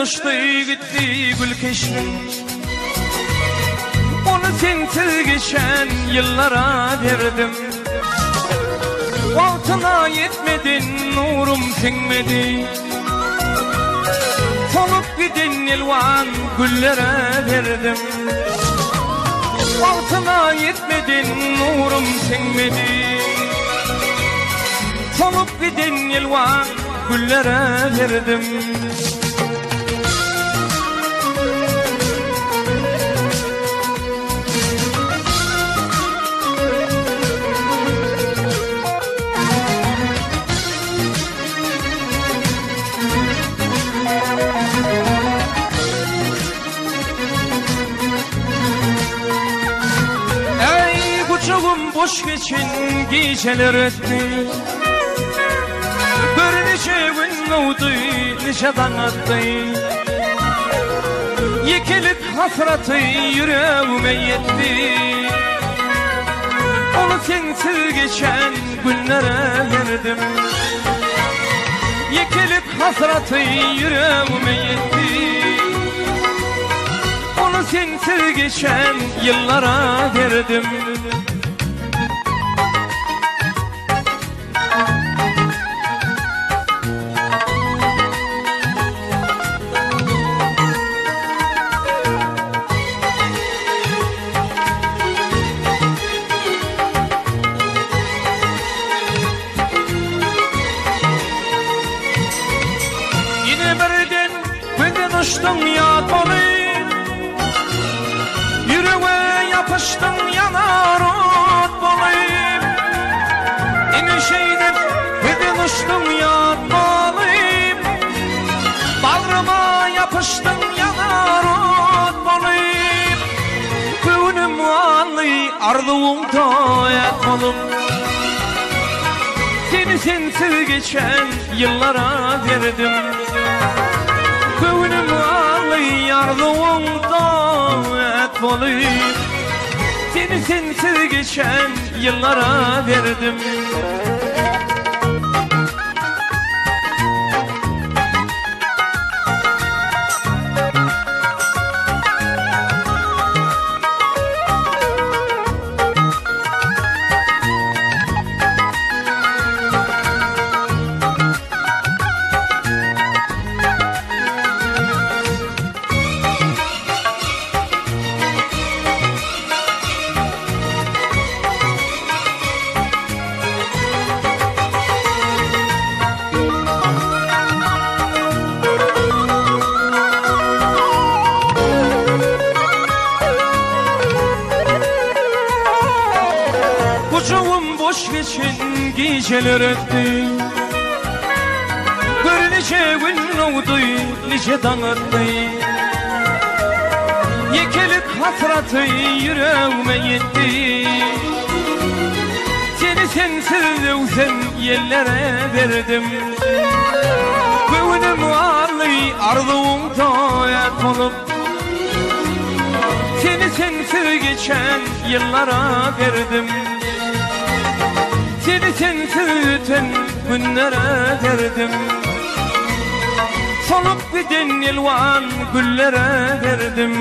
uçdy gitdi gül keşbiň. Ony sensiz geçen ýyllara berdim. Wagtyna ýetmedi nurum siňmedi. Solup giden elwan güllere berdim. Wagtyna ýetmedi nurum siňmedi. Solup giden elwan güllere berdim. Ey gucagym boş geçen gijeler ötdi. Gör nice gün oldy, nice daň atdy. Ýekelik hasraty ýüregime ýetdi. Ony sensiz geçen günlere berdim. Ýekelik hasraty ýüregime ýetdi. Ony sensiz geçen ýyllara berdim. Ýene birden gözden uçduň ýat bolup, Ýürege ýapyşdyň ýanar ot bolup. Ine şeýdip gözden uçduň ýat bolup, Bagryma ýapyşdyň ýanar ot bolup. Göwnüm galdy arzuwyň toýat bolup. Seni sensiz geçen ýyllara berdim. Göwnüm galdy arzuwyň toýat bolup. Seni sensiz geçen ýyllara berdim. Gujagym boş geçen gijeler ötdi. Gör nice gün oldy, nice daň atdy. Ýekelik hasraty ýüregime ýetdi. Seni sensiz öwsen ýellere berdim. Göwnüm arly, arzuwym toýat bolup. Seni sensiz geçen ýyllara berdim. Seni sensiz öten günlere berdim. Solup giden elwan güllere berdim.